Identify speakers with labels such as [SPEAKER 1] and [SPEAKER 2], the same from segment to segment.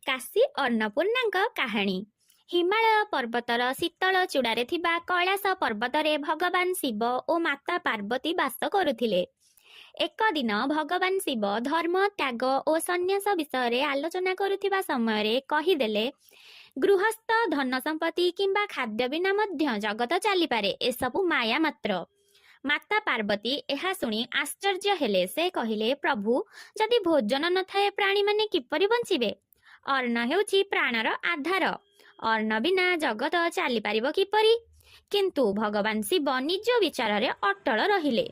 [SPEAKER 1] କାଶୀ ଅନ୍ନପୂର୍ଣ୍ଣାଙ୍କ କାହାଣୀ। ହିମାଳୟ ପର୍ବତର ଶୀତଳ ଚୂଡ଼ାରେ ଥିବା କୈଳାସ ପର୍ବତରେ ଭଗବାନ ଶିବ ଓ ମାତା ପାର୍ବତୀ ବାସ କରୁଥିଲେ। ଏକ ଦିନ ଭଗବାନ ଶିବ ଧର୍ମ, ତ୍ୟାଗ ଓ ସନ୍ନ୍ୟାସ ବିଷୟରେ ଆଲୋଚନା କରୁଥିବା ସମୟରେ କହିଦେଲେ, ଗୃହସ୍ଥ ଧନ ସମ୍ପତ୍ତି କିମ୍ବା ଖାଦ୍ୟ ବିନା ମଧ୍ୟ ଜଗତ ଚାଲିପାରେ, ଏସବୁ ମାୟା ମାତ୍ର। ମାତା ପାର୍ବତୀ ଏହା ଶୁଣି ଆଶ୍ଚର୍ଯ୍ୟ ହେଲେ। ସେ କହିଲେ, ପ୍ରଭୁ, ଯଦି ଭୋଜନ ନଥାଏ ପ୍ରାଣୀମାନେ କିପରି ବଞ୍ଚିବେ? ଅନ୍ନ ହେଉଛି ପ୍ରାଣର ଆଧାର। ଅନ୍ନ ବିନା ଜଗତ ଚାଲିପାରିବ କିପରି? କିନ୍ତୁ ଭଗବାନ ଶିବ ନିଜ ବିଚାରରେ ଅଟଳ ରହିଲେ।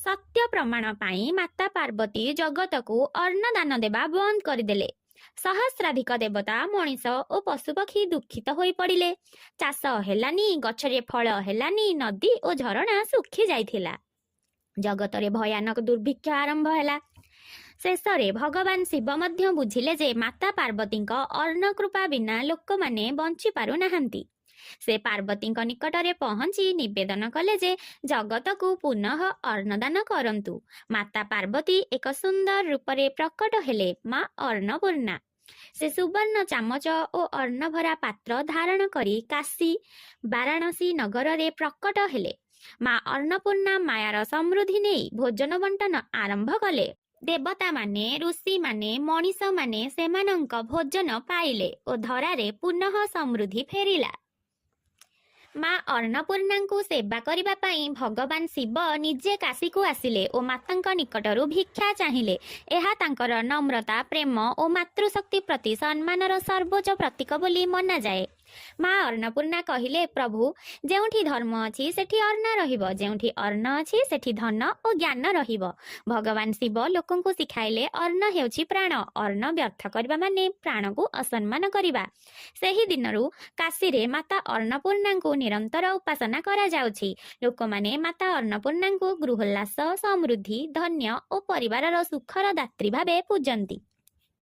[SPEAKER 1] ସତ୍ୟ ପ୍ରମାଣ ପାଇଁ ମାତା ପାର୍ବତୀ ଜଗତକୁ ଅନ୍ନ ଦାନ ଦେବା ବନ୍ଦ କରିଦେଲେ। ସହସ୍ରାଧିକ ଦେବତା, ମଣିଷ ଓ ପଶୁପକ୍ଷୀ ଦୁଃଖିତ ହୋଇପଡ଼ିଲେ। ଚାଷ ହେଲାନି, ଗଛରେ ଫଳ ହେଲାନି, ନଦୀ ଓ ଝରଣା ଶୁଖି ଯାଇଥିଲା। ଜଗତରେ ଭୟାନକ ଦୁର୍ଭିକ୍ଷ ଆରମ୍ଭ ହେଲା। ଶେଷରେ ଭଗବାନ ଶିବ ମଧ୍ୟ ବୁଝିଲେ ଯେ ମାତା ପାର୍ବତୀଙ୍କ ଅନ୍ନ କୃପା ବିନା ଲୋକମାନେ ବଞ୍ଚି ପାରୁନାହାନ୍ତି। ସେ ପାର୍ବତୀଙ୍କ ନିକଟରେ ପହଞ୍ଚି ନିବେଦନ କଲେ ଯେ ଜଗତକୁ ପୁନଃ ଅନ୍ନଦାନ କରନ୍ତୁ। ମାତା ପାର୍ବତୀ ଏକ ସୁନ୍ଦର ରୂପରେ ପ୍ରକଟ ହେଲେ, ମା ଅନ୍ନପୂର୍ଣ୍ଣା। ସେ ସୁବର୍ଣ୍ଣ ଚାମଚ ଓ ଅନ୍ନଭରା ପାତ୍ର ଧାରଣ କରି କାଶୀ, ବାରାଣସୀ ନଗରରେ ପ୍ରକଟ ହେଲେ। ମା ଅନ୍ନପୂର୍ଣ୍ଣା ମାୟାର ସମୃଦ୍ଧି ନେଇ ଭୋଜନ ବଣ୍ଟନ ଆରମ୍ଭ କଲେ। ଦେବତାମାନେ, ଋଷିମାନେ, ମଣିଷମାନେ ସେମାନଙ୍କ ଭୋଜନ ପାଇଲେ ଓ ଧରାରେ ପୁନଃ ସମୃଦ୍ଧି ଫେରିଲା। ମା ଅନ୍ନପୂର୍ଣ୍ଣାଙ୍କୁ ସେବା କରିବା ପାଇଁ ଭଗବାନ ଶିବ ନିଜେ କାଶୀକୁ ଆସିଲେ ଓ ମାତାଙ୍କ ନିକଟରୁ ଭିକ୍ଷା ଚାହିଁଲେ। ଏହା ତାଙ୍କର ନମ୍ରତା, ପ୍ରେମ ଓ ମାତୃଶକ୍ତି ପ୍ରତି ସମ୍ମାନର ସର୍ବୋଚ୍ଚ ପ୍ରତୀକ ବୋଲି ମନାଯାଏ। ମା ଅନ୍ନପୂର୍ଣ୍ଣା କହିଲେ, ପ୍ରଭୁ, ଯେଉଁଠି ଧର୍ମ ଅଛି ସେଠି ଅନ୍ନ ରହିବ, ଯେଉଁଠି ଅନ୍ନ ଅଛି ସେଠି ଧନ ଓ ଜ୍ଞାନ ରହିବ। ଭଗବାନ ଶିବ ଲୋକଙ୍କୁ ଶିଖାଇଲେ, ଅନ୍ନ ହେଉଛି ପ୍ରାଣ। ଅନ୍ନ ବ୍ୟର୍ଥ କରିବା ମାନେ ପ୍ରାଣକୁ ଅସମ୍ମାନ କରିବା। ସେହି ଦିନରୁ କାଶୀରେ ମାତା ଅନ୍ନପୂର୍ଣ୍ଣାଙ୍କୁ ନିରନ୍ତର ଉପାସନା କରାଯାଉଛି। ଲୋକମାନେ ମାତା ଅନ୍ନପୂର୍ଣ୍ଣାଙ୍କୁ ଗୃହୋଲ୍ଲାସ, ସମୃଦ୍ଧି, ଧନ୍ୟ ଓ ପରିବାରର ସୁଖର ଦାତ୍ରୀ ଭାବେ ପୂଜନ୍ତି।